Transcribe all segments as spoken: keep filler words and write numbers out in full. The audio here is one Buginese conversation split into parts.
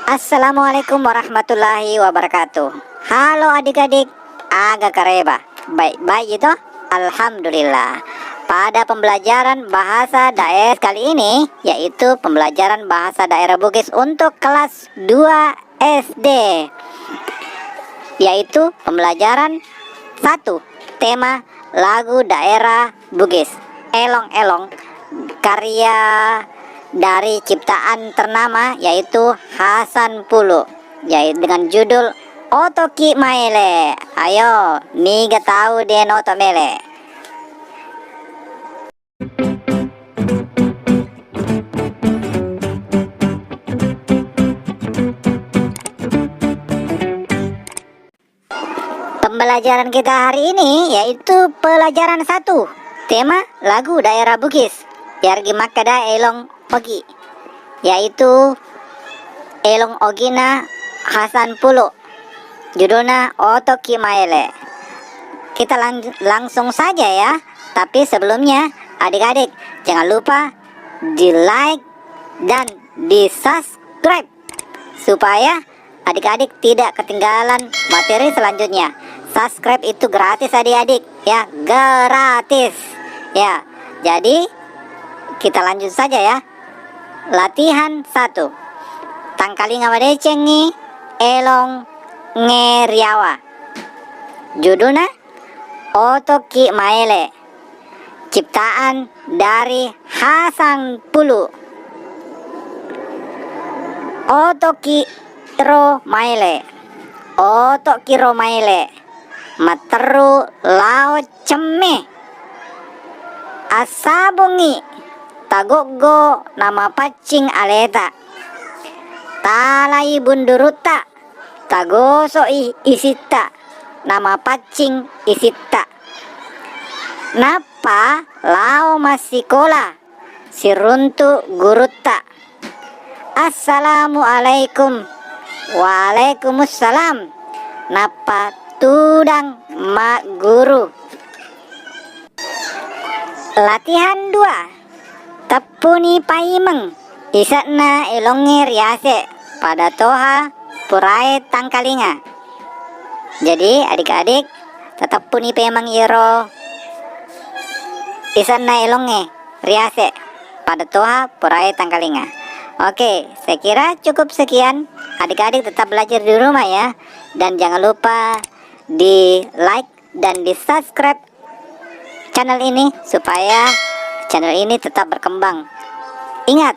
Assalamualaikum warahmatullahi wabarakatuh. Halo adik-adik, aga kareba? Baik-baik itu? Alhamdulillah. Pada pembelajaran bahasa daerah kali ini, yaitu pembelajaran bahasa daerah Bugis untuk kelas dua S D, yaitu pembelajaran satu, tema lagu daerah Bugis. Elong-elong, karya dari ciptaan ternama yaitu Hasan Pulu, yaitu dengan judul Otoki Maele. Ayo, niga tau de' noto mele. Pembelajaran kita hari ini yaitu pelajaran satu, tema lagu daerah Bugis. Yargi makkeda elong ogi, yaitu elong ogina Hasan Pulu. Judulnya Otoki Maele. Kita lang-, langsung saja ya. Tapi sebelumnya, adik-adik, jangan lupa di-like dan di-subscribe supaya adik-adik tidak ketinggalan materi selanjutnya. Subscribe itu gratis, adik-adik, ya, gratis. Ya, jadi kita lanjut saja ya. Latihan satu. Tangkalinga madecengngi elong ngeriawa. Judulnya Otoki Maele. Ciptaan dari Hasan Pulu. Otoki ro maele. Otoki ro maele. Matteru lao cemme. Assabungngi tagoggo namapaccing aleta. Talai bundurutta, tagoso'i isitta, namapaccing isitta. Nappa lao massikola, siruntu gurutta. Assalamualaikum. Waalaikumussalam. Nappa tudang magguru. Latihan dua. Teppuni paimeng ise'na elongnge riase pada toha purae tangkalinga. Jadi, adik-adik, tateppuni paimeng iyaro ise'na elongnge riase pada toha purae tangkalinga. Oke, saya kira cukup sekian. Adik-adik tetap belajar di rumah ya. Dan jangan lupa di like dan di subscribe channel ini supaya channel ini tetap berkembang. Ingat,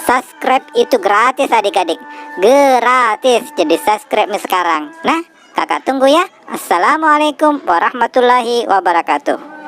subscribe itu gratis adik-adik. Gratis, jadi subscribe nih sekarang. Nah, kakak tunggu ya. Assalamualaikum warahmatullahi wabarakatuh.